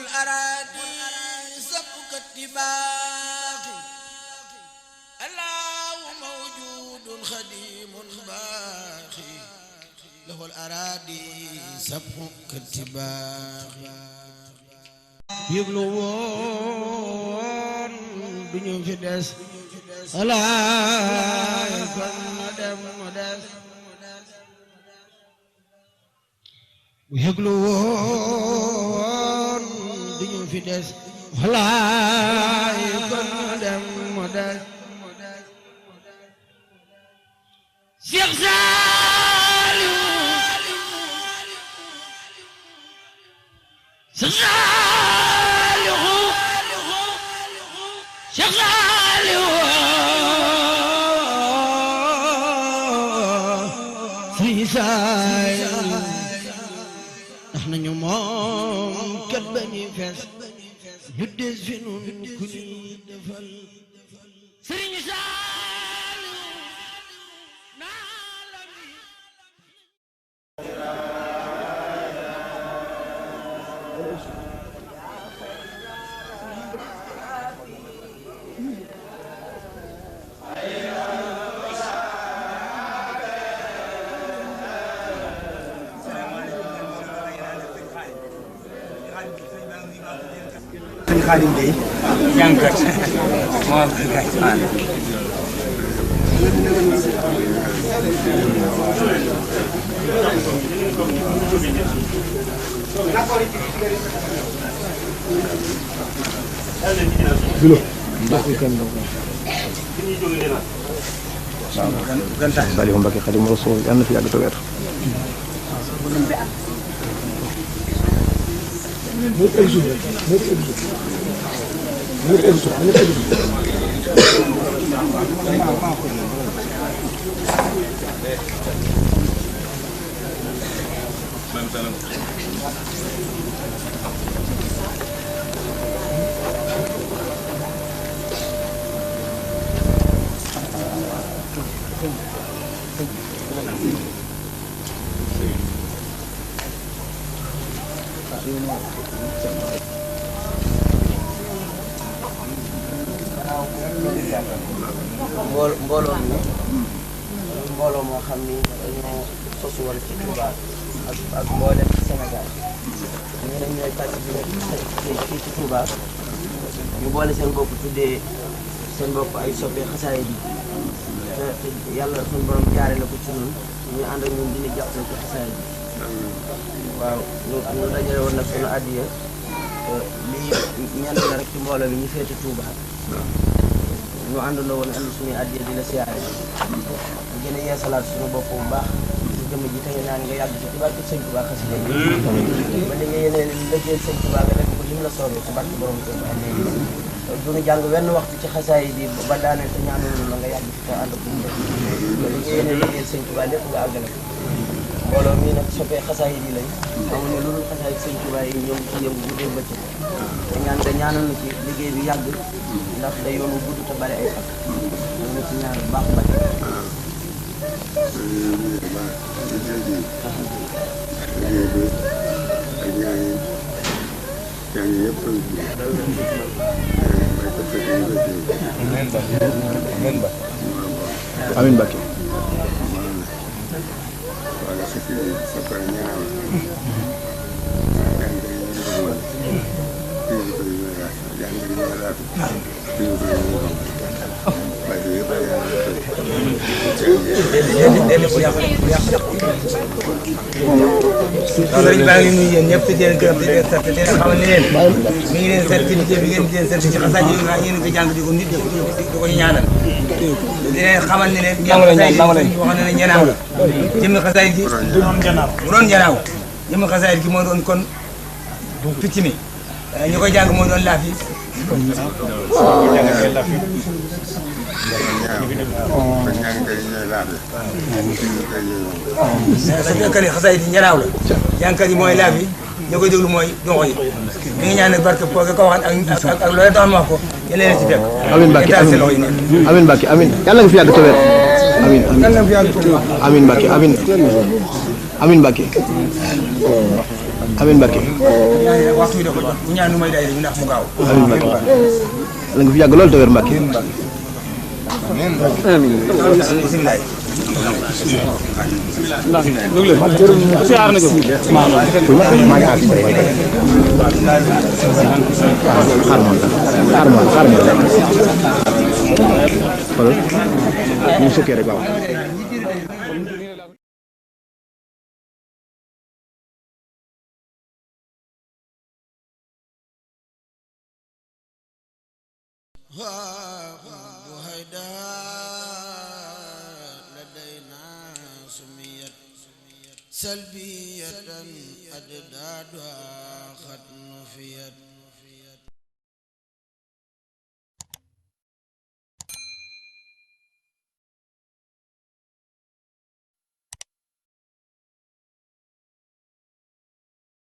الأراضي سبك اتباقي الله موجود خديم باقي له الأراضي سبك اتباقي يغلوون duñu fi des alaay kon ma dem ma des bu yëglu woon duñu fi des alaay kon ma dem ma des Cheikh Saliou Cheikh Saliou Cheikh Saliou Sëriñ Saliou ndax nañu moom kat ba ñuy fees ñu des fi nun ku ñuy defal Sëriñ Saliou naa la sëñ Xaadim Gueye jàngkat moo wax kay Saliou Mbacké Xaadimu Rasuul yàlla na fi yàgg te wér. mbooloo moo xam ni dañoo sosu woon ci Touba ak mboolem ci Sénégal ñu ne ñooy pàcc bi nekk fii ci Touba ñu boole seen bopp tuddee seen bopp ay soppe xasaay bi te yàlla suñu borom jaare la ko ci ñun ñu ànd ak ñun dina jàppale ci xasaay bi waaw ñu dajale woon nag suñu addiya lii ñenn la rek ci mbooloo bi ñu féete Touba ñu àndandoo woon andi suñuy addiya di la siyaare ñu gën a yeesalaat suñu bopp bu baax ci jëmm ji tey naan nga yàgg ci barke Sëñ Touba xasida yi ba li nga yéene liggéey Sëñ Touba nga def ko lim la soobee ci barke borom Touba duñu jàng wenn waxtu ci xasaay bi ba daaneel te ñaanal la nga yàgg ci ko ànd ak ñu def ba li nga yéene liggéey Sëñ Touba lépp nga àggale ko mbooloo mii nag soppee xasaay yi lañ amuñu lu dul xasaay Sëñ Touba yi ñëw ci yëngu bu dee bëccëg te ñaanal na ci liggéey bi yàgg ndax day yoon wu gudd te bari ay fakk ñu ci ñaan bu baax bari Amiin Mbacké sëriñ baa ngi nuyu yéen ñëpp di leen gërëm di leen sant di leen xamal ni leen mi ngi leen sant ci liggéey bi ngeen di leen sant ci xasaay yi nga yéen ko jàng di ko nit di ko ñaanal di leen xamal ni leen wax na ne ñanaaw la jëmmi xasaay gi bu doon ñanaaw jëmmi xasaay gi moo doon kon picc mi ñu koy jàng moo doon laaf yi su fekkee ne xasaay yi ñanaaw la jàngkat yi mooy laaf yi ñoo koy déglu mooy dongo yi mi ngi ñaan nag barke ko ko waxaan ak loolee tax ma wax ko yéen leen ci fekk amiin Mbacké amiin Mbacké amiin yàlla nga fi yàgg te wér amiin amiin amiin Mbacké amiin amiin Mbacké amiin Mbacke. waxtu bi da ko jot bu ñaan nu may day ñu ndax mu gaaw. amiin Mbacke. yàlla nga fi yàgg lool te wér Mbacke. amiin. bisimilah. siyaar na ko maa ngi àgg. xaar ma xoolal ñu sukkee rek waaw. سلبية أجدادها قد نفيت